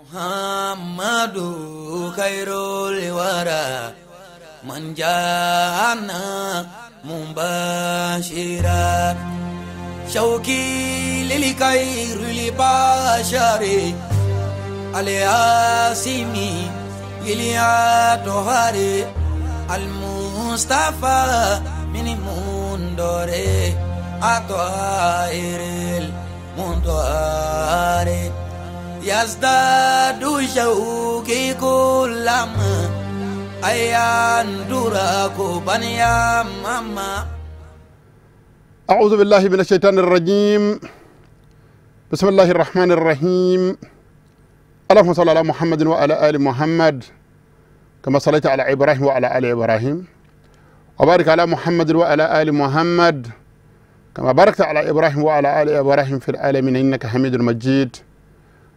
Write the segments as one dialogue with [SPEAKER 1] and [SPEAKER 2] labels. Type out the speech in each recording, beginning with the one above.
[SPEAKER 1] Muhammadu khairul wara man jana mubashira shauki lil khairil bashari al-asimi iliatohari al-Mustafa min mundore atoairil mundoare yazdadu shauki kullama ayanduraku banya mama.
[SPEAKER 2] أعوذ بالله من الشيطان الرجيم. بسم الله الرحمن الرحيم. اللهم صل على محمد وعلى آل محمد كما صليت على إبراهيم وعلى آل إبراهيم، وبارك على محمد وعلى آل محمد كما باركت على إبراهيم وعلى آل إبراهيم في العالمين إنك حميد مجيد.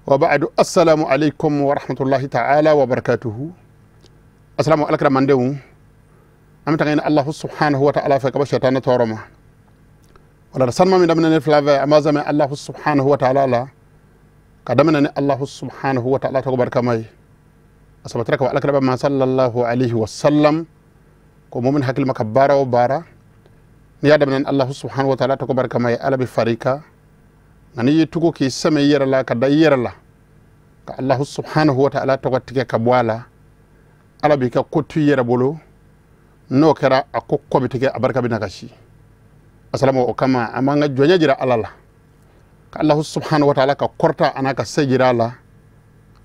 [SPEAKER 2] وبعد، السلام عليكم ورحمة الله تعالى وبركاته. السلام عليكم من دون أمتعين الله سبحانه وتعالى في كبش شيطان تورما ولا رسالة من دمنا نفلا أمازم الله سبحانه وتعالى لا قدمنا الله سبحانه وتعالى تكبر كماي أصبترك وعلى كلام ما صلى الله عليه وسلم كمؤمن حكل مكبارة وبارة نيادة من الله سبحانه وتعالى تكبر كماي على بفريقة نني تكو كي سمير الله كدير الله الله سبحانه وتعالى تكتك كبوالا على بك كتير بولو نوكرا أكو كوبتك أبرك بنكشي السلام عليكم أمانة جونيا جرا الله الله سبحانه وتعالى كقرطة أنا كسجرا الله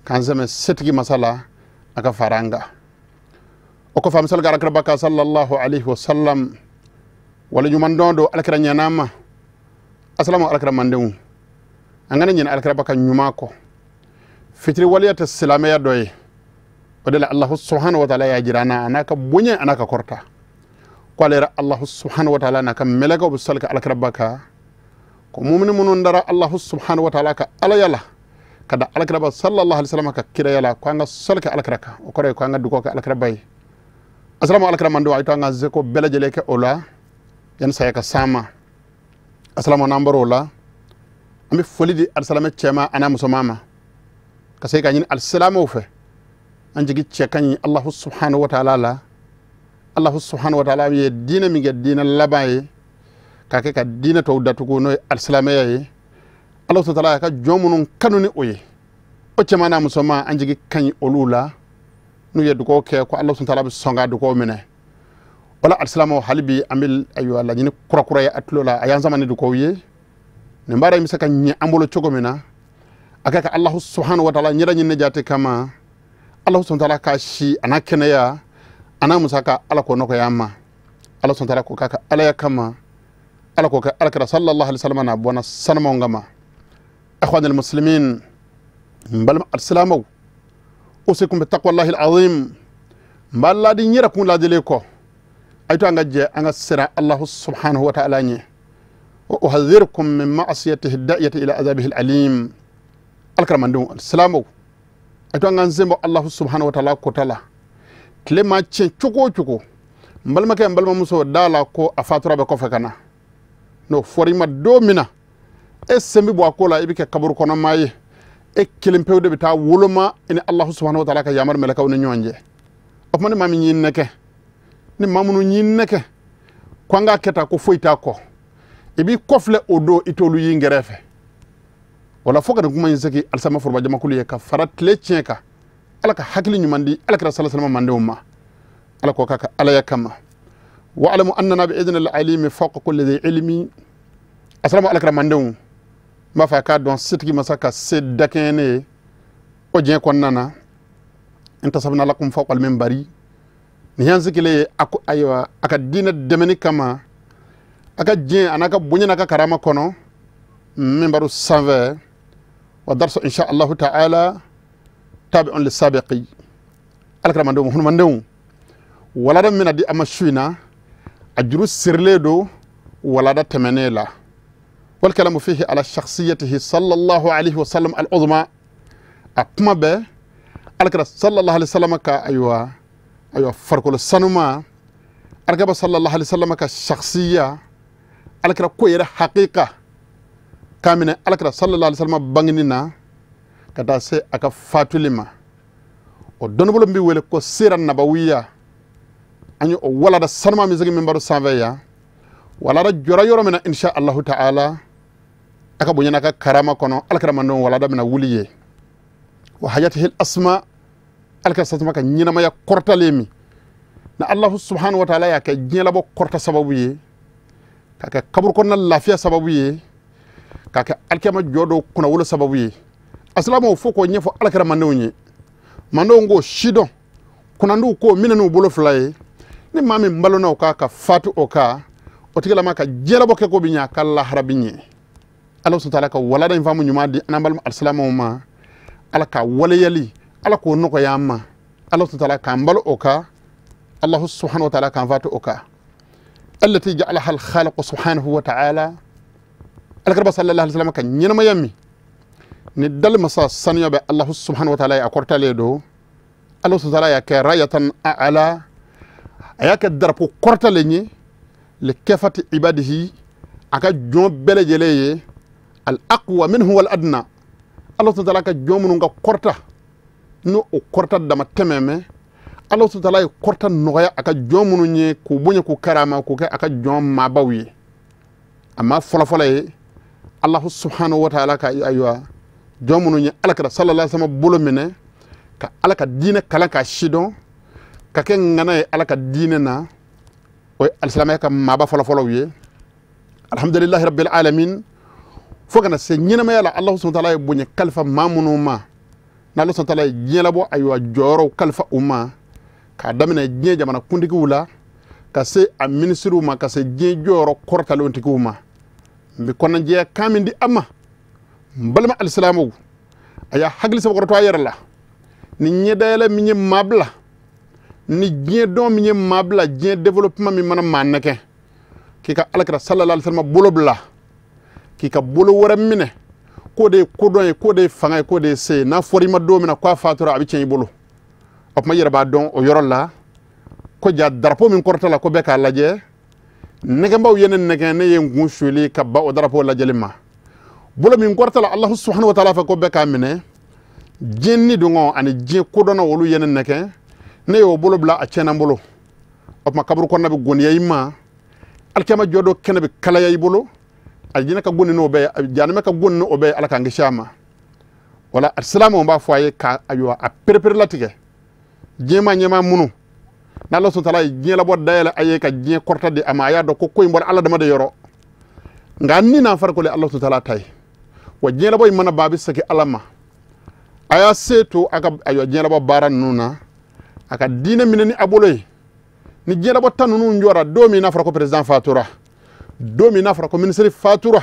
[SPEAKER 2] كان زمان ستجي مسألة أكفارانغا أكو فامسال غارك ربك صلى الله عليه وسلم ولا يومن دو على كرانيا ناما السلام عليكم مندون أنا نين على كربك نيماكو فتري ولية السلامية دوي ودل الله سبحانه وتعالى يجرانا أنا كبني أنا كقرطة قال الله سبحانه وتعالى أنا كملك وبسالك على كربك كمؤمن من درا الله سبحانه وتعالى كألا يلا kada alakira sallallahu alaihi wasallam ka kira yala ko anga solke alakira ka o kore ko anga duko ka alakira bay assalamu alakira mando ay to anga zeko belajele ke ola yan saya ka sama assalamu nambaro la ami folidi alsalama chema ana musomama ka sey ka nyin alsalama fe anjigi chekan Allah subhanahu wa ta'ala la Allah subhanahu wa ta'ala ye dina mi ge dina labaye ka ke ka dina to datugo no alsalama ye Allah subhanahu wa ta'ala ka jomunun kanuni oye o cemana musoma anjigi kan olula nu yeddu ko ke ko Allah subhanahu wa ta'ala songa du ko mene wala alsalama halibi amil ayu Allah ni kura kura ya atlola ayan zamani du ko ye ne mbara mi saka nyi ambolo chogo mena akaka Allah subhanahu wa ta'ala nyira nyi jate kama Allah subhanahu wa ta'ala ka shi ana keneya ana musaka ala ko noko yamma Allah subhanahu wa ta'ala ko kaka ala ya kama ala ko ka alakara sallallahu alaihi wasallam na bona sanamo ngama أخوان المسلمين بل السلام أوصيكم بتقوى الله العظيم بل لا دين يركون لا دليكو أيتو أنغا جي أنغا سرا الله سبحانه وتعالى ني وأحذركم من معصيته الداعية إلى عذابه الأليم الكرم دون السلام أيتو أنغا نزمو الله سبحانه وتعالى كوتالا كلمة تشين تشوكو تشوكو بل ما كان بل ما مسو دالا كو أفاتورا بكوفكنا نو فوريما دومنا e sembi bo akola e bike kaburu kono maye e kilim pewde bi ta wuluma ina Allah subhanahu wa ta'ala ka yamar melaka woni nyonje o mani mami nyin neke ni mamunu nyin neke ko nga keta ko foyta ko e bi kofle odo itolu yingerefe wala foka kuma yin saki alsama furba jama kulu ka farat le tienka ala ka hakili nyumandi ala ka sallallahu alaihi wasallam mande umma ala ko kaka ala yakama wa alamu annana bi idhnil alimi fawqa kulli dhi ilmi assalamu alaikum mandew ma fa ka don sitigi masaka se dakene o jen kon nana intasabna lakum fawqa al-minbari ni yanzikile ako aywa aka dina demeni kama aka jen anaka bunya naka karama kono minbaru sanve wa darsu insha Allah ta'ala tabi'un lisabiqi alkram mandew hun mandew wala dam mina di amashuina ajru sirledo wala da temenela والكلام فيه على شخصيته صلى الله عليه وسلم العظمى أقوم به على صلى الله عليه وسلم كا أيوة أيوة فرق السنما على صلى الله عليه وسلم كشخصية على كويرة حقيقة كامنة على صلى الله عليه وسلم بانينا ka taa se a ka fatuli ma. O dɔnnibolo min bɛ wele ko sira nabawiya, an ye o walada sanuma min sigi minbaru sanfɛ yan, walada jɔra yɔrɔ min na insha Allahu ta'ala, a ka bonya n'a ka karama kɔnɔ, alakira mandenw walada bɛna wuli ye. Wa hayatihil asma, alakira sasuma ka ɲɛnamaya kɔrɔtalen min na Allahu subhanahu wa ta'ala y'a kɛ diɲɛlabɔ kɔrɔta sababu ye, k'a kɛ kaburu kɔnɔna lafiya sababu ye, k'a kɛ alikiyama jɔ dɔw kunnawolo sababu ye. A silamɛw fo k'o ɲɛfɔ alakira mandenw ye, mandenw k'o sidɔn, kunnandiw k'o minɛ n'u bolo fila ye. Ni maa min balona o kan ka fatu o kan, o tigilama ka diɲɛlabɔ kɛko bɛ ɲɛ, a ka lahara bɛ ɲɛ. Ala subhanahu wa ta'ala ka walada in faamu ɲuman di an balima alisilamɛw ma, Ala ka waleyali, Ala k'o nɔgɔya an ma. Ala subhanahu wa ta'ala k'an balo o kan, Allahu subhanahu wa ta'ala k'an fatu o kan. Allati ja'alaha al-khaliqu subhanahu wa ta'ala, alakira sallallahu alaihi wasallam ka ɲɛnamaya min ni dali masa sanuya bɛ Allahu subhanahu wa ta'ala ye, a kɔrɔtalen don. Ala subhanahu wa ta'ala y'a kɛ rayatan a'ala, a y'a kɛ darapo kɔrɔtalen ye li kafati ibadihi, a ka jɔn bɛɛ lajɛlen ye, al aqwa minhu wal adna. Ala subhanahu wa ta'ala ka jɔn minnu ka kɔrɔta n'o o kɔrɔta dama tɛmɛ mɛ, Ala subhanahu wa ta'ala ye kɔrɔta nɔgɔya a ka jɔn minnu ye, k'u bonya k'u karama, k'u kɛ a ka jɔn maabaw ye. A ma fɔlɔfɔlɔ ye Allahu subhanahu wa ta'ala ka ayiwa jɔn minnu ye alakira sallallahu alaihi wasallam bolo minɛ ka Ala ka diinɛ kalan k'a sidɔn, ka kɛ ŋana ye Ala ka diinɛ na, o ye alisilamɛya ka maaba fɔlɔfɔlɔw ye. Alhamdulillahi rabbil alamin. Fo kana se ɲɛnamaya la, Allahu subhanahu wa ta'ala ye bonya kalifa maa minnu ma, n'Ala subhanahu wa ta'ala ye diɲɛ labɔ ayiwa jɔyɔrɔw kalifa u ma, k'a daminɛ diɲɛ jamana kuntigiw la, ka se a minisiriw ma, ka se diɲɛ jɔyɔrɔ kɔrɔtalenw tigiw ma. N bɛ kɔnɔnajɛya kan min di a ma, n balima alisilamɛw, a y'a hakili sabakɔrɔtɔ a yɛrɛ la, ni ɲɛdayɛlɛ min ye maa bila, ni diɲɛ dɔn min ye maa bila, diɲɛ développement min mana maa nɛgɛ, k'i ka alakira sallallahu alaihi wasallam bolo bila, k'i ka bolo wɛrɛ minɛ, k'o de ye kodɔn ye, k'o de ye fanga ye, k'o de ye se ye. N'a fɔra i ma don min na k'a fatura, a bɛ tiɲɛ i bolo. O tuma i yɛrɛ b'a dɔn o yɔrɔ la ko ja darapo min kɔrɔta la ko bɛɛ k'a lajɛ, nɛgɛnbaw ye ne nɛgɛn, ne ye n kun suli ka ban o darapo lajɛli ma. Bolo min kɔrɔta la Allahu subhanahu wa ta'ala fɛ ko bɛɛ k'a minɛ, diɲɛ ni dɔngɔ ani diɲɛ kodɔnna olu ye ne nɛgɛn, ne y'o bolo bila a tiɲɛna n bolo. O tuma kaburu kɔnɔna bɛ goniya i ma, alikiyama jɔ dɔ kɛnɛ bɛ kalaya i bolo, alijinɛ ka goni n'o bɛɛ ye, jahanama ka goni n'o bɛɛ ye, Ala k'an kisi a ma. Wala alisilamɛw b'a fɔ a ye ka ayiwa a perepere latigɛ, diɲɛmaa ɲɛmaa minnu n'Ala subhanahu wa ta'ala ye diɲɛ labɔ dayɛlɛ a ye ka diɲɛ kɔrɔta di a ma, a y'a dɔn ko ko in bɔra Ala dama de yɔrɔ, nka ni n'a farikolo ye Ala subhanahu wa ta'ala ta ye. Wa diɲɛ labɔ in mana ban, a bɛ segin Ala ma. A y'a se to a ka ayiwa diɲɛ labɔ baara ninnu na, a ka diinɛ minɛ ni a bolo ye. Ni diɲɛ labɔ ta ninnu jɔra don min n'a fɔra ko président fatura, don min n'a fɔra ko ministre fatura,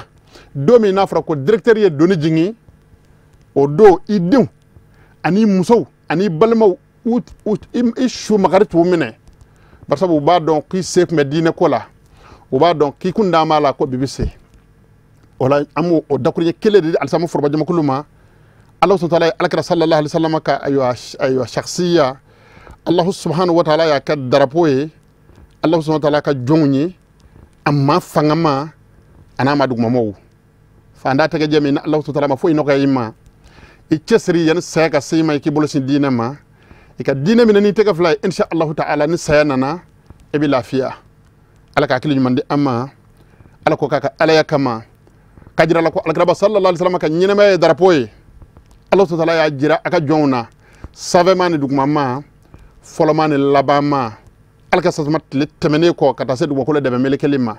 [SPEAKER 2] don min n'a fɔra ko directeur ye doni jigin, o don i denw ani musow ani balimaw i su makari t'u minɛ, barisabu u b'a dɔn k'i se tun bɛ diinɛ ko la, u b'a dɔn k'i kun d'an b'a la ko bi bɛ se. O la an b'o o dakuruɲɛ kelen de di alisilamu foroba jamakulu ma. Ala subhanahu wa ta'ala ye alakira sallallahu alaihi wasallam ka ayiwa shakhsiya, Allahu subhanahu wa ta'ala y'a kɛ darapo ye, Allahu subhanahu wa ta'ala ka jɔnw ye, a ma fangama a n'a ma dugumamɔgɔw. Fanda tɛgɛ jɛ min na Allahu subhanahu wa ta'ala ma foyi nɔgɔya i ma, i cɛsiri yanni saya ka se i ma, i k'i bolo sin diinɛ ma, i ka diinɛ minɛ n'i tɛgɛ fila ye, insha Allahu ta'ala ni saya nana i bɛ lafiya. Ala ka hakili ɲuman di an ma, Ala ko k'a ka alaya kama, k'a jira la ko alakiraba sallallahu alaihi wasallam ka ɲɛnamaya ye darapo ye. Ala subhanahu wa ta'ala y'a jira a ka jɔnw na, sanfɛma ni dugumama, fɔlɔma ni labanma, Ala ka sasuma tile tɛmɛnen kɔ ka taa se dugumakolo dɛmɛ melekeli ma.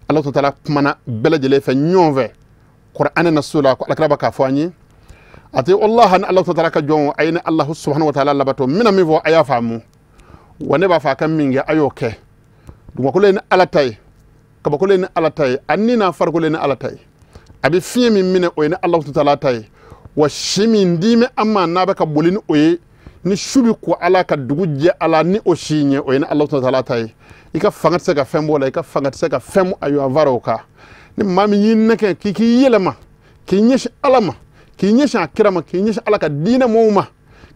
[SPEAKER 2] Ala subhanahu wa ta'ala kumana bɛɛ lajɛlen fɛ ɲɔgɔn fɛ Kur'anɛ na so la, ko alakiraba k'a fɔ an ye, a tɛ Allah ni Ala subhanahu wa ta'ala ka jɔnw, a ye ni Allahu subhanahu wa ta'ala labato, n bɛna min fɔ a y'a faamu, wa ne b'a fɔ a ka min kɛ a y'o kɛ. Dugumakolo ye ni Ala ta ye, kabakolo ye ni Ala ta ye, a ni n'a farikolo ye ni Ala ta ye, a bɛ fiɲɛ min minɛ o ye ni Allahu subhanahu wa ta'ala ta ye, wa si min d'i an ma n'a bɛ ka boli ni o ye, ni su bɛ ko Ala ka dugu jɛ Ala ni o si ɲɛ, o ye ni Allahu subhanahu wa ta'ala ta ye. I ka fanga tɛ se ka fɛn bɔ o la, i ka fanga tɛ se ka fɛn ayiwa fara o kan. Ni maa min y'i nɛgɛ k'i k'i yɛlɛma, k'i ɲɛsin Ala ma, k'i ɲɛsin a kira ma, k'i ɲɛsin Ala ka diinɛ mɔgɔw ma,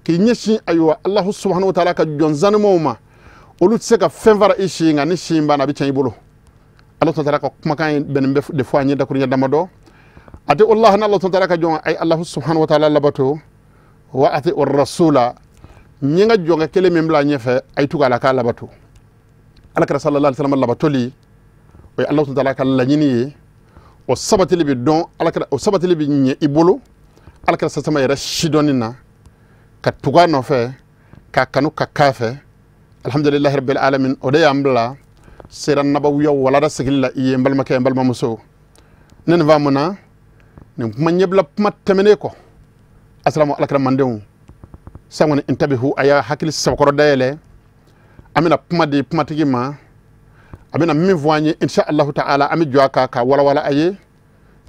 [SPEAKER 2] k'i ɲɛsin ayiwa Allahu subhanahu wa ta'ala ka jɔn sanumaw ma, olu tɛ se ka fɛn fara i si nka ni si banna a bɛ tiɲɛ i bolo. Ala subhanahu wa ta'ala ka kumakan in bɛnnen bɛ de fɔ an ye dakuruɲɛ damadɔ. Ati Allah na Allah ta'ala ka jɔn ay Allah subhanahu wa ta'ala labato wa ati ar-rasula ñi nga jonga kele min bla ñefe ay tuga la ka labato. Alakira sallallahu alaihi wasallam labatoli o Allah ta'ala ka lañini ye o sabatili bi don alakira o sabatili bi ñe i bolo alakira sasama yɛrɛ sidɔnni na ka tuga nɔfɛ ka kanu ka kaafɛ. Alhamdulillahi rabbil alamin. O de y'an bila sera nabawiya walada sigili la i ye n balimakɛ n balimamuso. Ne nin faamu na nin kuma ɲɛbila kuma tɛmɛnen kɔ asalamu alakira mandenw san kɔni intabihu a y'a hakili sabakɔrɔ dayɛlɛ. An bɛna kuma di kumatigi ma, a bɛna min fɔ an ye insha allahu ta'ala an bɛ jɔ a kan ka walawala a ye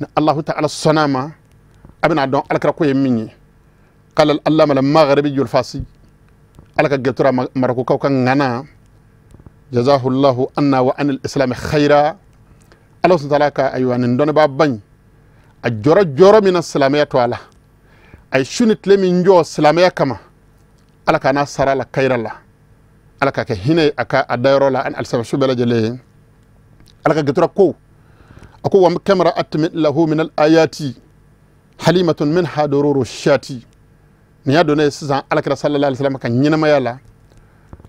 [SPEAKER 2] ni allahu ta'ala sɔnna a ma. A bɛna dɔn alakira ko ye min ye. Qala al-allama al-maghribi al-fasi ala ka gɛtura marakokaw ka ŋana jazahullahu anna wa anil islam khaira. Ala subhanahu wa ta'ala ka ayiwa nin dɔnnibaa ba in a jɔrɔ jɔyɔrɔ min na silamɛya to a la, a ye su ni tile min jɔ silamɛya kama, ala ka n'a sara la kayira la, ala ka kɛ hinɛ ye a ka a dayɔrɔ la ani alisama su bɛɛ lajɛlen ye. Ala ka gɛtura ko a ko wa kam ra'at lahu min al-ayati halimatun minha dururu shati. Nin y'a donnen ye sisan alakira sallallahu alaihi wasallam ka ɲɛnamaya la.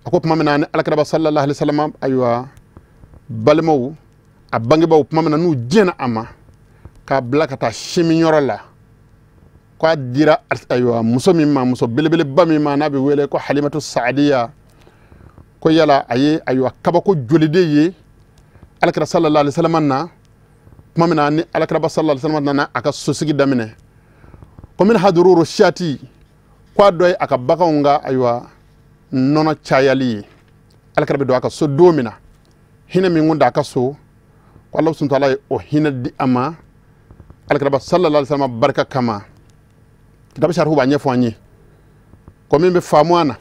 [SPEAKER 2] A ko tuma min na ni alakira sallallahu alaihi wasallam ayiwa balimaw a bangebaaw tuma min na n'u jɛnna a ma k'a bila ka taa simiyɔrɔ la, k'a dira ayiwa muso min ma, muso belebeleba min ma n'a bɛ wele ko Halimatu Saadiya, ko yala a ye ayiwa kabako joli de ye alakira sallallahu alaihi wasallam na tuma min na ni alakira sallallahu alaihi wasallam nana a ka sosigi daminɛ. Ko min hadururu shati, ko a dɔ ye a ka baganw ka ayiwa nɔnɔ cayali ye. Alakira bɛ don a ka so don min na, hinɛ min kun da a ka so, ko Ala subhanahu wa ta'ala ye o hinɛ di a ma alakira sallallahu alaihi wasallam barika kama. Kitabu sarihu b'a ɲɛfɔ an ye ko min bɛ faamu a na,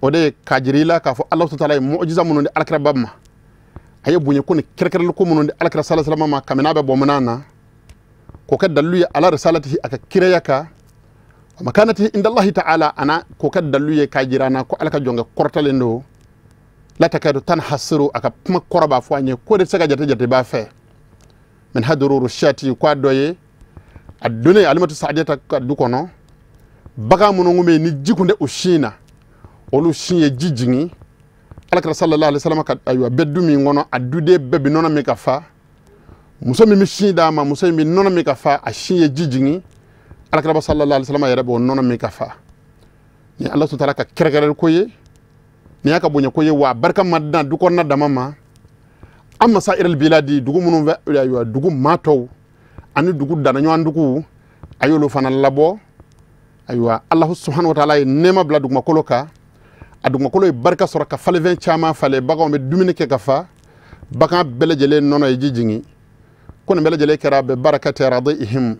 [SPEAKER 2] o de ye k'a jira i la k'a fɔ Ala subhanahu wa ta'ala ye mu'jiza minnu di alakira ba ma, a ye bonya ko ni kɛrɛnkɛrɛnli ko minnu di alakira sallallahu alaihi wasallam ma kabini a bɛ bɔ mana na, k'o kɛ dalilu ye ala risalatihi a ka kiraya kan, wa makanatihi inda Allahi ta'ala, ana k'o kɛ dalilu ye k'a jira an na ko ala ka jɔnkɛ kɔrɔtalen don. La takadu tanhasiru, a ka kuma kɔrɔ b'a fɔ an ye ko de tɛ se ka jate jate b'a fɛ. Min hadururu shati, ko a dɔ ye a donnen Alimatu Saadiyata ka du kɔnɔ, bagan minnu kun bɛ yen ni ji kun tɛ u sin na, olu sin ye ji jigin. Alakira sallallahu alaihi wasallam ka ayiwa bɛ du min kɔnɔ, a duden bɛɛ bɛ nɔnɔ min ka fa, muso min bɛ sin d'a ma, muso in bɛ nɔnɔ min ka fa, a sin ye ji jigin. Alakira sallallahu alaihi wasallam yɛrɛ b'o nɔnɔ min ka fa. Ni Ala subhanahu wa ta'ala ka kɛrɛnkɛrɛnli ko ye, nin y'a ka bonya ko ye, wa barika ma dan du kɔnɔna dama ma. An masa iril biladi, dugu minnu bɛ ayiwa dugu maa tɔw ani dugu dannaɲɔgɔn dugu, a y'olu fana labɔ. Ayiwa Ala subhanahu wa ta'ala ye nɛɛma bila dugumakolo kan, a dugumakolo ye barika sɔrɔ ka falenfɛn caman falen, baganw bɛ dumuni kɛ ka fa, bagan bɛɛ lajɛlen nɔnɔ ye ji jigin. Ko nin bɛɛ lajɛlen kɛra bɛ barakati radihim,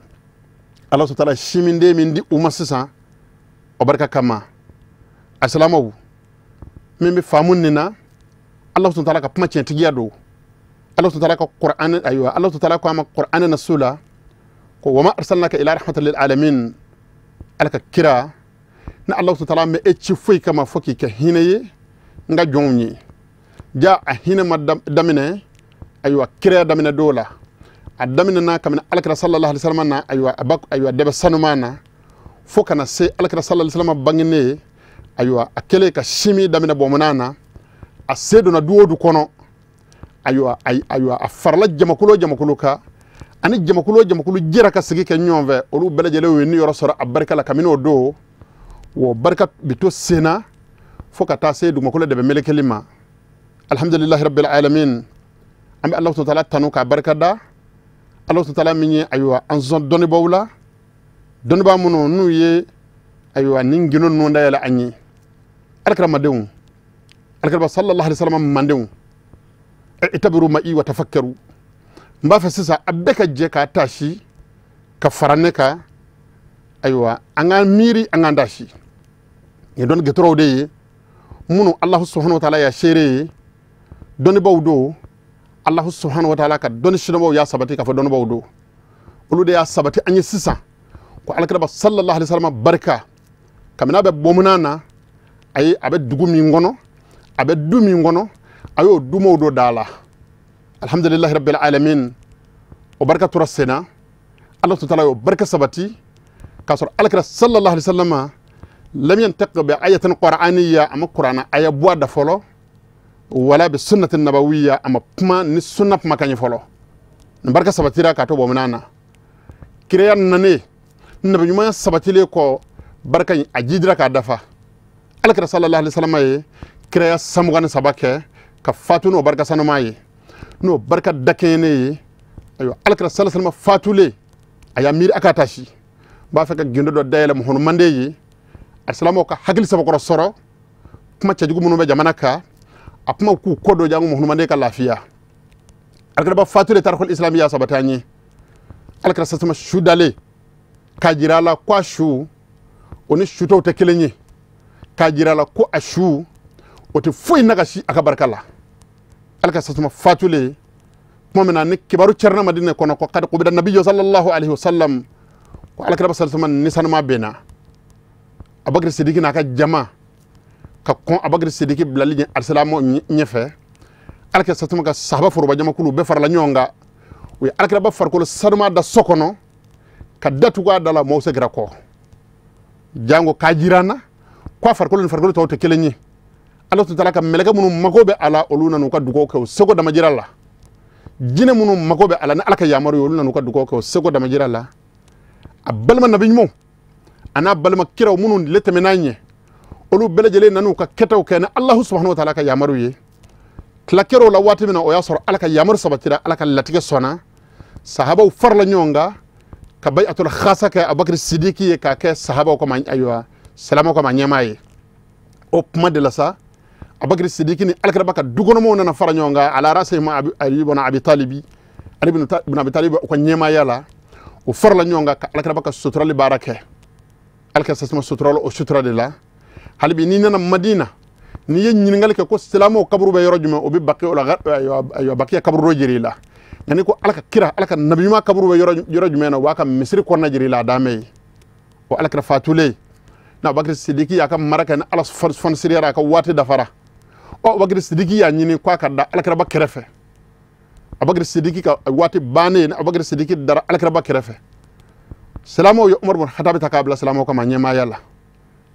[SPEAKER 2] Ala subhanahu wa ta'ala siminden min di u ma sisan o barika kama. A silamɛw min bɛ faamu nin na, Ala subhanahu wa ta'ala ka kuma tiɲɛtigiya don. Ala subhanahu wa ta'ala ka Qur'an ayiwa Ala subhanahu wa ta'ala ko a ma Qur'an na so la ko wa ma arsalnaka ila rahmatan lil alamin. Ala ka kira ni Ala subhanahu wa ta'ala ma e ci foyi kama fo k'i kɛ hinɛ ye n ka jɔnw ye. Ja a hinɛ ma daminɛ ayiwa kiraya daminɛ dɔw la, a daminɛna kabini alakira sallallahu alaihi wasallam na ayiwa a ba ayiwa dɛbɛ sanuman na fo kana se alakira sallallahu alaihi wasallam bangenen ye. Ayiwa a kɛlen ka simi daminɛ bɔnmɔnna na, a se donna du o du kɔnɔ, ayiwa ayiwa a farala jamakulu o jamakulu kan, ani jamakulu o jamakulu jɛra ka sigi kɛ ɲɔgɔn fɛ, olu bɛɛ lajɛlen ye niyɔrɔ sɔrɔ a barika la kabini o don. O barika bi to sen na fo ka taa se dugumakolo de bɛ melekeli ma. Alhamdulillahi rabbil alamin. An bɛ Ala subhanahu wa ta'ala tanu k'a barika da. Ala subhanahu wa ta'ala min ye ayiwa an sɔn dɔnnibaaw la, dɔnnibaa minnu n'u ye ayiwa nin gindo ninnu dayɛlɛ an ye. Alakira madenw, alakira sallallahu alaihi wasallam mandenw, itabiru ma'i wa tafakkaru. N b'a fɛ sisan a bɛɛ ka jɛ k'a tasi ka fara ne kan, ayiwa an k'an miiri an k'an tasi. Nin ye dɔnni gɛtɔrɔw de ye minnu Ala subhanahu wa ta'ala y'a seere ye, dɔnnibaaw don. Ala subhanahu wa ta'ala ka dɔnni sidɔnbaw y'a sabati k'a fɔ dɔnnibaaw don. Olu de y'a sabati an ye sisan ko alakira sallallahu alaihi wasallam barika kabini a bɛ bɔmuna na, a ye a bɛ dugu min kɔnɔ, a bɛ du min kɔnɔ, a y'o dumaw dɔ da la. Alhamdulillahi rabbil alamin. O barika tora sen na, Allah ta'ala y'o barika sabati k'a sɔrɔ alakira sallallahu alaihi wasallam lam yantaq bi ayatin qur'aniyya ama qur'ana aya bɔ a da fɔlɔ wala bi sunnatin nabawiyya ama kuma ni sunna kuma kan ye fɔlɔ nin barika sabatira k'a to bɔ min na kiraya nane nabi ɲuman sabatilen kɔ barika in a jidira k'a dafa alakira sallallahu alaihi wasallam ye kiraya 33 kɛ ka fatu n'o barika sanuma ye n'o barika dakɛɲɛnen ye ayiwa alakira sallallahu alaihi wasallam fatulen a y'a miiri a ka taa si b'a fɛ ka gindo dɔ dayɛlɛ muhunu mande ye alisilamɛw ka hakili sabakɔrɔ sɔrɔ kuma cɛjugu minnu bɛ jamana kan a kuma k'u kɔ dɔ jango muhunu mande ka lafiya alakiraba fatulen tarikul islamiya sabati an ye alakira sallallahu su dalen k'a jira a la ko a su o ni su tɔw tɛ kelen ye k'a jira a la ko a su o tɛ foyi nagasi a ka barika la alakira sallallahu fatulen tuma min na ni kibaru cɛrina Madina kɔnɔ ko kad qubida nabiyyu sallallahu alaihi wasallam ko alakira sallallahu alaihi wasallam ni sanuma bɛnna Abubakar Sidiki n'a ka jama ka kɔn Abubakar Sidiki bilali ɲɛ alisilamɛw ɲɛfɛ alakira sallallahu ka sahaba foroba jamakulu bɛɛ farala ɲɔgɔn kan u ye alakiraba farikolo sanuma da so kɔnɔ ka datugu a da la maaw seginna kɔ jango k'a jira an na ko a farikolo ni farikolo tɔw tɛ kelen ye Ala ta'ala ka mɛlɛkɛ minnu mago bɛ a la olu nana u ka dugawu kɛ u seko damajira la jinɛ minnu mago bɛ a la ni Ala ka yamaru ye olu nana u ka dugawu kɛ u seko damajira la a balima nabi ɲumanw a n'a balima kiraw minnu tile tɛmɛna ɲɛ olu bɛɛ lajɛlen nana u ka kɛtaw kɛ ni Alahu subahanahu wa taala ka yamaru ye tila kɛr'o la waati min na o y'a sɔrɔ Ala ka yamaru sabatira Ala ka latigɛ sɔnna sahabaw farala ɲɔgɔn kan ka bayatul khasa kɛ Abubakar Sidiki ye k'a kɛ sahabaw kama ayiwa silamɛw kama ɲɛmaa ye o kuma de la sa Abubakar Sidiki ni alakiraba ka dukɔnɔmɔgɔw nana fara ɲɔgɔn kan ala rasihim Ali ibn Abi Talibi Ali ibn Abi Talibi u ka ɲɛmaaya la o farala ɲɔgɔn kan ka alakiraba ka suturali baara kɛ alakira sasuma sutura o sutura de la hali bi n'i nana Madina n'i ye ɲininkali kɛ ko silamɛw kaburu bɛ yɔrɔ jumɛn o bɛ baki o la ayiwa bakiya kaburu dɔ jira i la nka n'i ko Ala ka kira Ala ka nabi ɲuman kaburu bɛ yɔrɔ jumɛn na o b'a ka misiri kɔnɔna jira i la a dan bɛ yen o alakira fatulen na Abubakar Sidiki y'a ka mara kɛ ni Ala fɔnisiriyara a ka waati dafara ɔ Abubakar Sidiki y'a ɲini k'a ka da alakiraba kɛrɛfɛ Abubakar Sidiki ka waati bannen Abubakar Sidiki dara alakiraba kɛrɛfɛ silamɛw ye Umaru bin Hatabi ta k'a bila silamɛw kama ɲɛmaaya la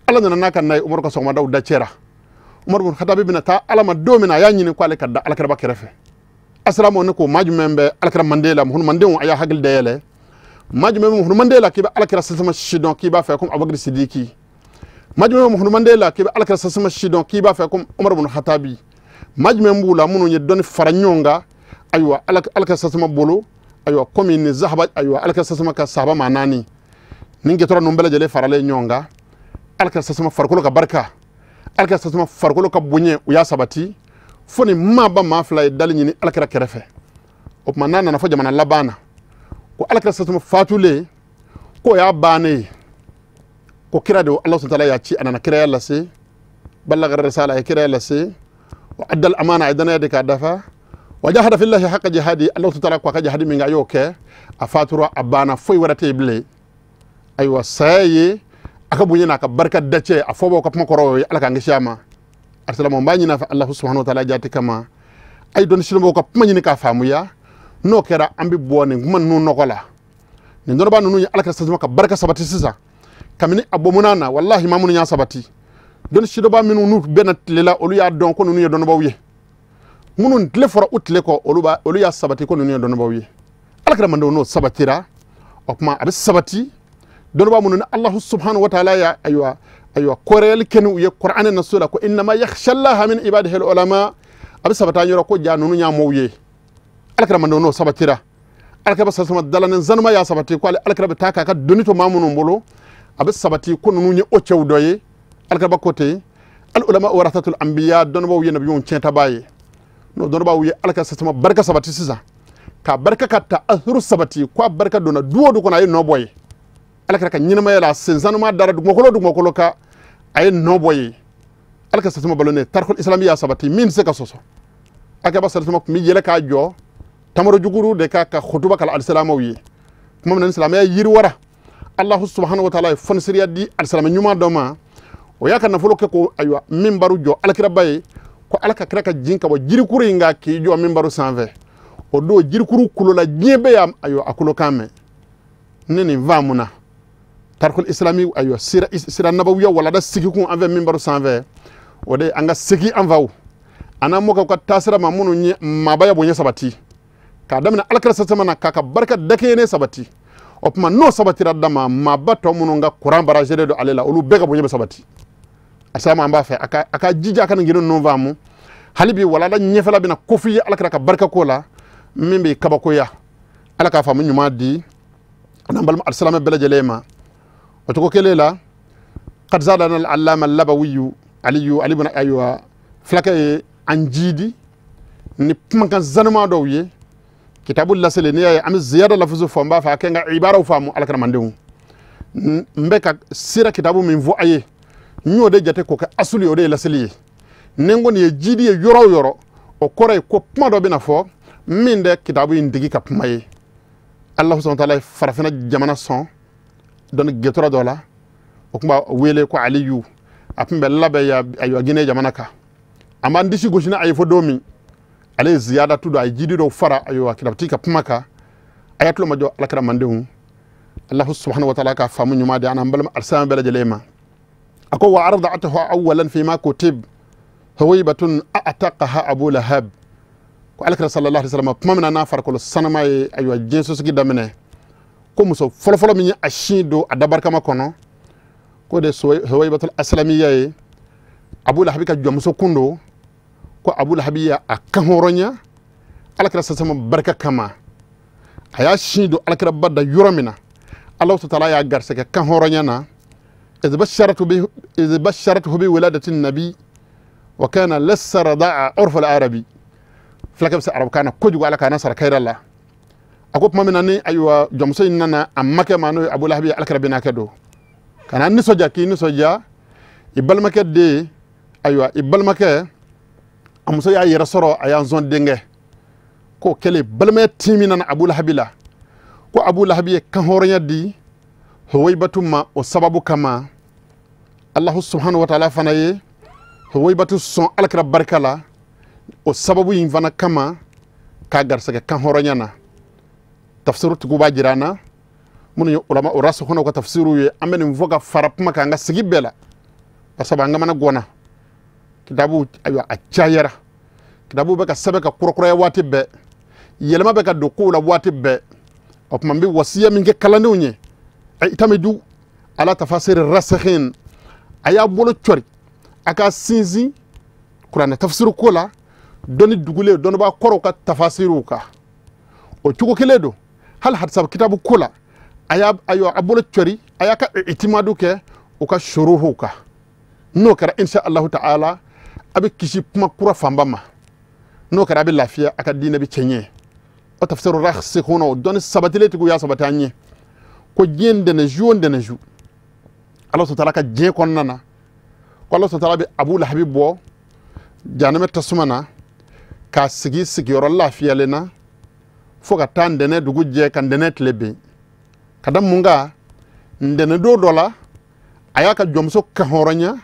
[SPEAKER 2] Ala nana n'a ka na ye Umaru ka sɔgɔmadaw da cɛra Umaru bin Hatabi bɛna taa Ala ma don min na a y'a ɲini k'ale ka da alakiraba kɛrɛfɛ asilamɛw ne ko maa jumɛn bɛ alakira manden la muhunu a y'a hakili dayɛlɛ maa jumɛn bɛ muhunu manden la k'i bɛ alakira sasama si dɔn k'i b'a fɛ komi Abubakar Sidiki maa jumɛn bɛ muhunu manden la k'i bɛ alakira sasama si dɔn k'i b'a fɛ komi Umaru bin Hatabi maa jumɛn b'u la minnu ye dɔnni fara ɲɔgɔn kan ayiwa alakira sasama bolo ayiwa komi ni zahaba ayiwa alakira sasama ka sahaba maa naani nin gɛtɔrɔ ninnu bɛɛ lajɛlen faralen ɲɔgɔn kan alakira sasama farikolo ka barika alakira sasama farikolo ka bonya u y'a sabati fo ni maaba maa fila ye dali ɲini alakira kɛrɛfɛ o tuma n'a nana fɔ jamana laban na ko alakira sasama fatulen k'o y'a bannen ye ko kira de Ala subahana taala y'a ci a nana kiraya lase balaga risala a ye kiraya lase wa addal amana a ye danaya de k'a dafa wa jahada fillahi haqqa jihadi Ala subahana taala ko a ka jihadi min kɛ a y'o kɛ a fatura a banna foyi wɛrɛ tɛ yen bilen ayiwa saya ye a ka bonya n'a ka barika dacɛ a fɔbaw ka kuma kɔrɔ ye Ala k'an kisi a ma alisilamɛw n b'a ɲini a fɛ Alahu subahana wa taala jaati kama a ye dɔnni silamɛw ka kuma ɲini k'a faamuya n'o kɛra an bɛ bɔ nin kuma ninnu nɔgɔ la nin dɔnnibaa ninnu ye Ala ka sasuma ka barika sabati sisan kabini a bɔmuna na walahi maa minnu y'a sabati dɔnni sidɔnbaa minnu n'u bɛna tile la olu y'a dɔn ko ninnu ye dɔnnibaaw ye minnu tile fɔra u tile kɔ olu y'a sabati ko ninnu ye dɔnnibaaw ye Ala kira mandenw n'o sabatira o tuma a bɛ sabati dɔnnibaa minnu ni Alahu subahana wa taala y'a ayiwa ayiwa kɔrɔyali kɛ n'u ye Kuranɛ naso la ko innama yakhshallaha min ibadihi ulama a bɛ sabati an yɔrɔ ko ja ninnu y'a mɔw ye Ala kira mandenw n'o sabatira Ala kira sasuma dalanin zanuma y'a sabati ko ale Ala kira bɛ taa k'a ka doni to maa minnu bolo a bɛ sabati ko ninnu ye o cɛw dɔ ye Ala kira ba ko ten al ulama warathatul anbiya dɔnnibaaw ye nabiɲumanw tiɲɛtabaa ye n'o dɔnnibaaw ye Ala kira sasuma barika sabati sisan k'a barika ka ta ahuru sabati ko a barika donna du o du kɔnɔ a ye nɔ bɔ ye Ala kira ka ɲɛnamaya la sen sanuma dara dugumakolo kan a ye nɔ bɔ ye Ala ka sasuma balo ne tarikul islami y'a sabati min tɛ se ka sɔsɔ Ala kira sasuma tun bɛ yɛlɛ k'a jɔ tamaro jukuru de ka khutuba kala alisilamɛw ye tuma min na ni silamɛya yiriwara Alahu subahana wa taala ye fɔnisiriya di alisilamɛ ɲuman dɔ ma o y'a ka nafolo kɛ ko ayiwa minbaru jɔ alakiraba ye ko Ala ka kira ka jigin ka bɔ jirikuru in kan k'i jɔ minbaru sanfɛ o don jirikuru kulo la diɲɛ bɛɛ y'a ayiwa a kulokan mɛn Ne nin faamuna tarikul islami ayiwa sira nabawiya walada sigikun an fɛ minbaru sanfɛ, o de an ka segin an faw an n'an mɔkɛw ka taasira ma minnu ye maabaya bonya sabati k'a daminɛ alakira sasama na k'a ka barika dakɛɲɛnen sabati. O tuma n'o sabatira dama, maaba tɔ minnu ka kuran barajelen don ale la, olu bɛɛ ka bonya bɛ sabati. Asalama an b'a fɛ a ka jija a ka nin girin ninnu faamu. Hali bi walada ɲɛfɛla bɛna ko f'i ye alakira ka barika ko la min bɛ kabakoya. Ala k'a faamu ɲuman di an balima alisilamɛ bɛɛ lajɛlen ma. O cogo kelen la, qad zadana al-allama al-labawiyu aliyu ali ibn ayiwa fulakɛ ye an jiidi ni kumakan zanuma dɔw ye kitabu laseli. N'i y'a ye an bɛ ziyada lafuzu fɔ, n b'a fɛ a kɛ n ka ibaraw faamu. Alakiramadenw, n bɛ ka sira kitabu min fɔ a ye, n y'o de jate k'o kɛ asulu ye, o de ye laseli ye. Ni n ko nin ye jiidi ye yɔrɔ o yɔrɔ, o kɔrɔ ye ko kuma dɔ bɛna fɔ min tɛ kitabu in digi ka kuma ye. Alahu subahana taala ye farafinna jamana sɔn dɔnni gɛtɔrɔ dɔ la, o tun b'a wele ko Aliyu. A tun bɛ labɛn ayiwa Guinée jamana kan. A m'an disi gosi ni a ye fo don min ale ye ziyada tu dɔ, a ye jidi dɔw fara ayiwa kitabutigi ka kuma kan. A y'a tulo majɔ alakira mandenw. Alahu subahana wa taala ka faamu ɲuman di an n'an balima alisilamɛ bɛɛ lajɛlen ma. A ko wa arda'atuhu awwalan fi ma kutib huwaybatun a'taqaha Abu Lahab. Ko alakira sallallahu alaihi wasallam kuma min na n'a farikolo sanama ye ayiwa diɲɛ sosigi daminɛ, ko muso fɔlɔfɔlɔ min ye a sin don a dabarikama kɔnɔ, ko de Huwaybatul Aslamiya ye, Abu Lahabi ka jɔnmuso kun don. Ko Abu Lahabi y'a kanhɔrɔnya alakira sasama barika kama. A y'a sin don alakira ba da yɔrɔ min na, Alahu taala y'a garisɛgɛ kanhɔrɔnya na. Idh basharatuhu bi wiladati nabi wa kana lassa rada'a urf al-arabi. Fulakɛ bɛ se arabukan na kojugu, Ala k'a nasara kayira la. A ko tuma min na ni ayiwa jɔnmuso in nana a makɛ ma, n'o ye Abu Lahabi ye, alakira bɛnakɛ don, ka na nisɔndiya, k'i nisɔndiya i balimakɛ den, ayiwa i balimakɛ a muso y'a yɛrɛ sɔrɔ, a y'an sɔn denkɛ. K'o kɛlen balimaya tin min nana Abu Lahabi la, ko Abu Lahabi ye kanhɔrɔnya di Huwaybatu ma. O sababu kama Alahu subahana wa taala fana ye Huwaybatu sɔn alakira barika la, o sababu in fana kama k'a garisɛgɛ kanhɔrɔnya na. Tafsiru tigiw b'a jira an na, minnu ye ulama o rasukhuna ka tafsiru ye, an bɛ nin fɔ ka fara kuma kan an ka sigi bɛɛ la, sabu an kamana gɔnna. Kitabu ayiwa a cayara, kitabu bɛ ka sɛbɛn ka kurakuraya waati bɛɛ, yɛlɛma bɛ ka don kow la waati bɛɛ. O tuma n bɛ wasiya min kɛ kalandenw ye, itamidu ala tafasiri rasikhin, a y'a bolo cɔri a ka sinsin kuranɛ tafsiru ko la, dɔnni dugulen dɔnnibaa kɔrɔw ka tafasiriw kan. O cogo kelen don hali hadisa kitabu ko la, a y'a ayiwa a bolo cɔri, a y'a ka itimadu kɛ u ka suruhuw kan. N'o kɛra insha Allahu ta'ala a bɛ kisi kuma kura fanba ma, n'o kɛra a bɛ lafiya, a ka diinɛ bɛ cɛɲɛ. O tafsiru rasikhuna, o dɔnni sabatilen tigiw y'a sabati an ye ko diɲɛ ntɛnɛn o ntɛnɛn su, Ala subahana taala ka diɲɛ kɔnɔna na, ko Ala subahana taala bɛ Abu Lahabi bɔ jahanama tasuma na k'a sigi sigiyɔrɔ lafiyalen na fo ka taa ntɛnɛn dugu jɛ ka ntɛnɛn tile bin. Ka da mun kan, ntɛnɛn don dɔ la a y'a ka jɔnmuso kanhɔrɔnya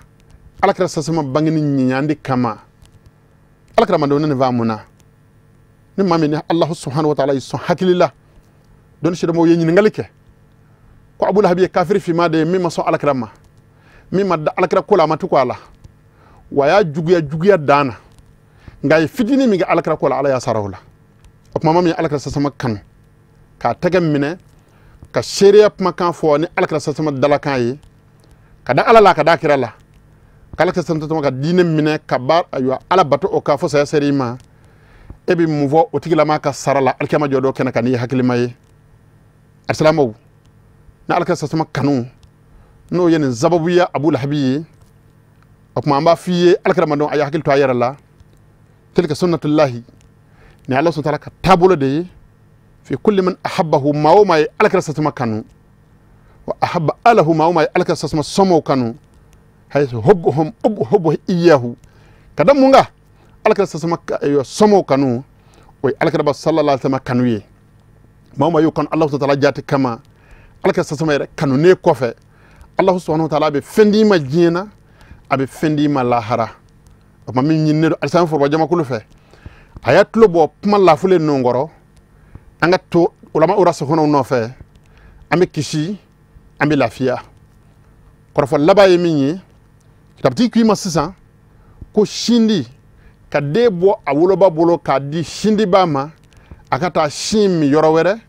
[SPEAKER 2] alakira sasama bangeni ɲiɲandi kama. Alakira mandenw ne nin faamu na, ni maa min ni Alahu subahana wa taala y'i sɔn hakili la, dɔnni sidɔnbaw ye ɲininkali kɛ ko Abu Lahabi ye kafiri finma de ye min ma sɔn alakira ma, min ma da alakira ko la, a ma tugu a la, wa a y'a juguya juguya dan na, nka a ye fitinin min kɛ alakira ko la, Ala y'a sara o la. O tuma maa min ye alakira sasama kanu k'a tɛgɛ minɛ ka seereya kumakan fɔ ni alakira sasama dalakan ye, ka da Ala la ka da kira la, k'ala kira sasama ka diinɛ minɛ ka ba ayiwa Ala bato o kan fo saya sera i ma, e bɛ mun fɔ o tigilama ka sara la alikiyama jɔ dɔ kɛnɛ kan n'i ye hakilima ye? Alisilamɛw, ni alakira sasama kanu n'o ye nin sababuya Abu Lahabi ye, o tuma an b'a f'i ye alakira mandenw, a ye hakili to a yɛrɛ la. Tilka sunnatullahi, ni Ala subahana taala ka taabolo de ye. Fi kulli man ahabbahu, maa o maa ye alakira sasama kanu, wa ahabba alahu, maa o maa ye alakira sasama sɔmɔw kanu, haythu hubbuhum hubbuhu iyyahu, ka da mun kan, alakira sasama sɔmɔw kanu, o ye alakira ba sallallahu alaihi wasallam kanu ye. Maa o maa y'o kanu Alahu taala jaati kama, alakira sasama yɛrɛ kanunen kɔfɛ, Alahu subahanahu wa taala bɛ fɛn d'i ma diɲɛ na, a bɛ fɛn d'i ma lahara. O tuma min ɲininen don alisa foroba jamakulu fɛ, a y'a tulo bɔ kuma lafulen ninnu kɔrɔ, an ka to ulama urasikhunaw nɔfɛ, An bɛ kisi, an bɛ lafiya. Kɔrɔfɔ laban ye min ye, kitabutigi k'i ma sisan ko sindi ka den bɔ a woloba bolo k'a di sindiba ma, a ka taa sin min yɔrɔ wɛrɛ,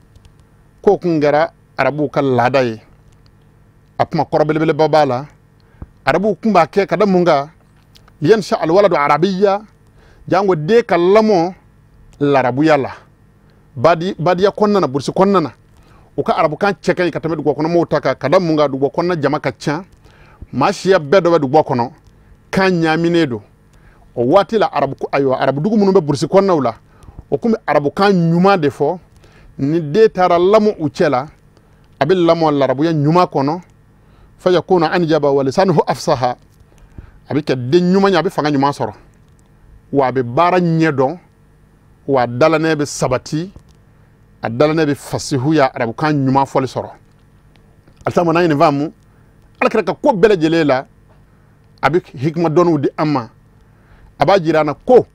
[SPEAKER 2] k'o kun kɛra arabuw ka laada ye. A kuma kɔrɔ belebeleba b'a la. Arabuw kun b'a kɛ ka da mun kan? Yansha alwaladu arabiya, jango den ka lamɔ larabuya la, badiya kɔnɔna na, burusi kɔnɔna na, u ka arabukan cɛ ka ɲi ka tɛmɛ duguba kɔnɔ mɔgɔw ta kan. Ka da mun kan? Duguba kɔnɔna jama ka ca, maa siya bɛɛ dɔ bɛ duguba kɔnɔ, kan ɲaaminen don. O waati la arabu, ayiwa, arabudugu minnu bɛ burusi kɔnɔnaw la, o kun bɛ arabukan ɲuman de fɔ. Ni den taara lamɔ u cɛ la, a bɛ lamɔ larabuya ɲuman kɔnɔ. Fa yakunu anjaba wa lisanuhu afsaha, a bɛ kɛ den ɲuman ye, a bɛ fanga ɲuman sɔrɔ, wa a bɛ baara ɲɛ dɔn, wa a dalanɛ bɛ sabati, a dalanɛ bɛ fasihuya arabukan ɲuman fɔli sɔrɔ. Alisa n'a ye nin faamu, Ala kɛra ka ko bɛɛ lajɛlen la, a bɛ hikima dɔnniw di an ma. A b'a jira an na ko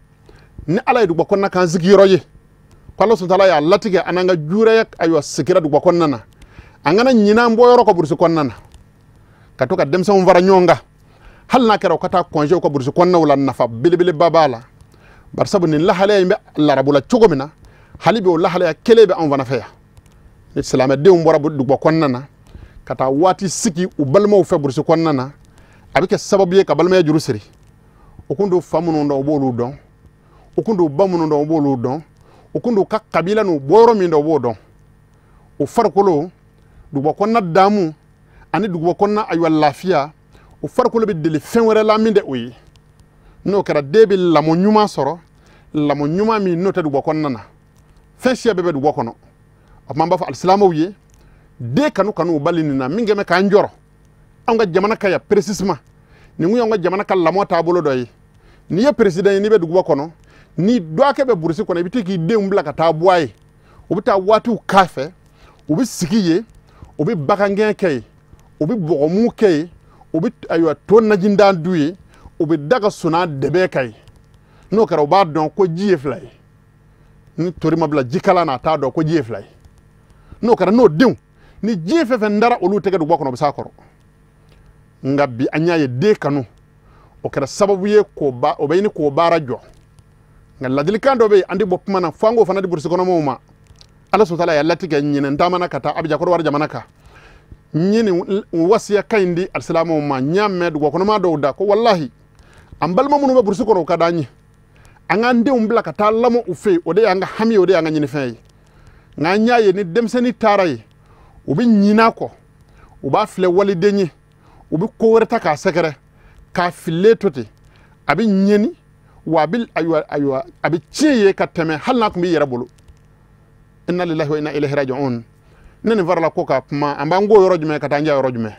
[SPEAKER 2] ni Ala ye duguba kɔnɔna k'an sigiyɔrɔ ye, ko Ala subahana y'a latigɛ an n'an ka juraya, ayiwa, sigira duguba kɔnɔna na, an kana ɲinɛ an bɔyɔrɔ kɔ burusi kɔnɔna na, ka to ka denmisɛnw fara ɲɔgɔn kan, hali n'a kɛra u ka taa kɔnzew ka burusi kɔnɔnaw la, nafa belebeleba b'a la. Barisabu nin lahalaya in bɛ larabu la cogo min na, hali bi o lahalaya kelen bɛ anw fana fɛ yan. Ni silamɛdenw bɔra duguba kɔnɔna na ka taa waati sigi u balimaw fɛ burusi kɔnɔna na, a bɛ kɛ sababu ye ka balimaya juru siri. O kun don fa minnu dɔn, u b'olu dɔn. O kun don ba minnu dɔn, u b'olu dɔn. O kun don ka kabila n'u bɔyɔrɔ min dɔn, u b'o dɔn. O farikolo duguba kɔnɔna daamu ani duguba kɔnɔna, ayiwa, lafiya, o farikolo bɛ deli fɛn wɛrɛ la min tɛ o ye. N'o kɛra, den bɛ lamɔ ɲuman sɔrɔ, lamɔ ɲuman min n'o tɛ duguba kɔnɔna na. Fɛn siya bɛɛ bɛ duguba kɔnɔ. O tuma an b'a fɔ alisilamɛw ye, den kanu kanu bali nin na min kɛn bɛ k'an jɔrɔ anw ka jamana ka yan précisément. Nin kun y'anw ka jamana ka lamɔ taabolo dɔ ye. N'i ye président ye, n'i bɛ duguba kɔnɔ, ni dɔgɔkɛ bɛ burusi kɔnɔ, i bɛ to k'i denw bila ka taa bɔ a ye. U bɛ taa waatiw k'a fɛ, u bɛ sigi yen, u bɛ bagangɛn kɛ yen, u bɛ bɔgɔmu kɛ yen, u bɛ, ayiwa, to najindan du yen, u bɛ da ka sonna dɛbɛ kan yen. N'o kɛra, u b'a dɔn ko ji ye fila ye. Ni tori ma bila jikalan na, a t'a dɔn ko ji ye fila ye. N'o kɛra, n'o denw ni diɲɛ fɛn fɛn dara olu tɛgɛ duguba kɔnɔ, u bɛ s'a kɔrɔ. Nka bi an y'a ye, den kanu o kɛra sababu ye k'o ba o bɛ ɲini k'o baara jɔ. Nka ladilikan dɔ bɛ yen, an tɛ bɔ kuma na fo an k'o fana di burusi kɔnɔmaw ma. Ala sɔrɔla y'a latigɛ ɲinɛn taamana ka taa Abijan Kɔrɔwari jamana kan. N ye nin wasiya ka in di alisilamɛw ma. N y'a mɛn duguba kɔnɔma dɔw da ko walahi, an balima minnu bɛ burusi kɔnɔ, o ka d'an ye, an k'an denw bila ka taa lamɔ u fɛ yen, o de y'an ka hami ye, o de y'an ka ɲinifɛn ye. Nka an y'a ye, ni denmisɛnnin taara yen, u bɛ ɲin'a kɔ, u b'a filɛ waliden ye, u bɛ ko wɛrɛ ta k'a sɛgɛrɛ k'a fililen to ten. A bɛ ɲɛni wa, a bɛ, ayiwa, ayiwa, a bɛ tiɲɛ ye ka tɛmɛ hali n'a tun b'i yɛrɛ bolo. Inna lillahi wa inna ilayhi raji'un. Ne nin farala ko ka kuma, an b'an ko yɔrɔ jumɛn ka taa an ja yɔrɔ jumɛn?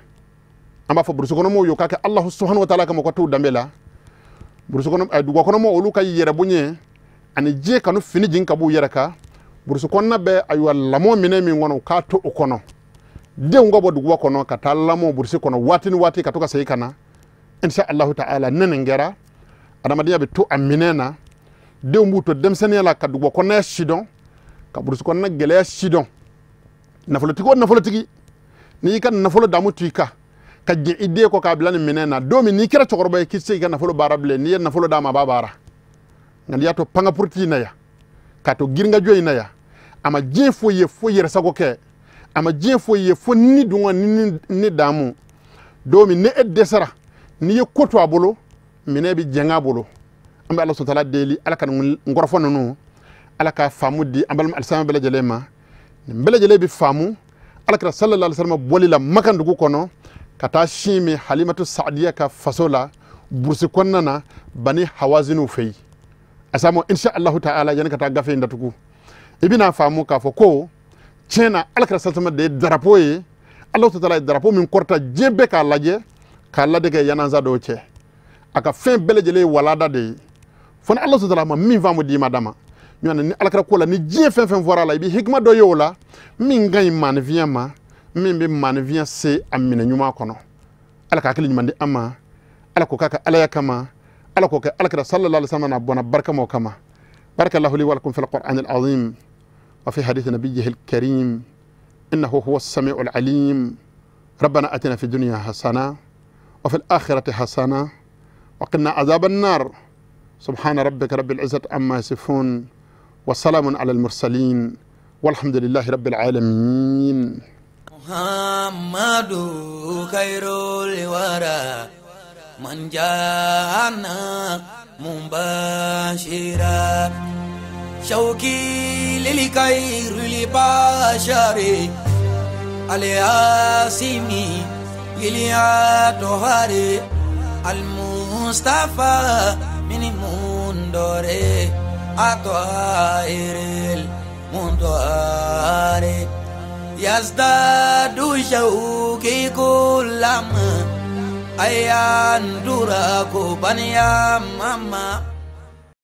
[SPEAKER 2] An b'a fɔ burusi kɔnɔmɔgɔw ye, o k'a kɛ Alahu subahanahu wa taala kama, ka t'u danbe la. Burusi kɔnɔ, duguba kɔnɔmɔgɔw, olu ka yɛrɛ bonya ani diɲɛ kanu fini jigin ka b'u yɛrɛ kan. Burusi kɔnɔna bɛ, ayiwa, lamɔ minɛ min kɔnɔ, u k'a to o kɔnɔ. Denw ka bɔ duguba kɔnɔ ka taa lamɔ burusi kɔnɔ waati ni waati, ka to ka segin ka na, insha Allahu ta'ala. Ne nin kɛra, adamadenya bɛ to a minɛ na. Denw b'u to denmisɛnninya la ka duguba kɔnɔna sidɔn, ka burusi kɔnɔna gɛlɛya sidɔn. Nafolotigi o nafolotigi, n'i y'i ka nafolo damu to i kan ka jɛn i den kɔ k'a bila nin minɛn na, don min n'i kɛra cɛkɔrɔba ye k'i tɛ se k'i ka nafolo baara bilen, n'i ye nafolo d'a ma, a b'a baara. Nka n'i y'a to pankapuruti in na yan, k'a to girinkajɔ in na yan, a ma diɲɛ foyi ye fo yɛrɛsago kɛ, a ma diɲɛ foyi ye fo ni dun ni damu. Don min ni e dɛsɛra, n'i ye ko to a bolo, minɛ bɛ jɛngɛ a bolo. An bɛ Ala sɔrɔ deli, Ala ka nin kɔrɔfɔ ninnu, Ala ka faamu di an balima alisilamɛ bɛɛ lajɛlen ma. Nin bɛɛ lajɛlen bɛ faamu Ala kira sallallahu alaihi wasallam bɔli la Makan dugu kɔnɔ ka taa sin min Halimatu Saadiya ka faso la burusi kɔnɔna na, Bani Hawaziniw fɛ yen. Asamu insha Allahu ta'ala, yanni ka taa gafe in datugu, i bɛna faamu k'a fɔ ko tiɲɛ na, Ala kira sallallahu alaihi wasallam de ye darapo ye. Ala ta'ala ye darapo min kɔrɔta, diɲɛ bɛɛ k'a lajɛ k'a ladege yanansa dɔw cɛ. A ka fɛn bɛɛ lajɛlen ye walada de ye, fo ni Ala ta'ala ma min faamu d'i ma d'a ma. Ɲɔgɔn ni Ala kira ko la, ni diɲɛ fɛn fɛn fɔra a la, i bɛ hikima dɔ ye o la min ka ɲi maanifinya ma, min bɛ maanifinya se a minɛ ɲuman kɔnɔ. Ala ka hakili ɲuman di an ma. Ala k'o k'a ka alaya kama. Ala k'o kɛ Ala kira sallallahu alaihi wasallam na bɔnna barikamaw kama. Barakallahu li wa lakum fil qur'anil azim wa fi hadith nabiyyihi al karim. إنه هو السميع العليم. ربنا أتنا في الدنيا حسنة وفي الآخرة حسنة وقنا عذاب النار. سبحان ربك رب العزة عما يصفون، وسلام على المرسلين، والحمد لله رب العالمين.
[SPEAKER 1] محمد خير الورى من جاءنا مبشرا، شوقي للخير البشر الياسمي للأطهار المصطفى من المندر أطهر المندر. يزداد شوقي كلما أيان دراكو بنيا ماما.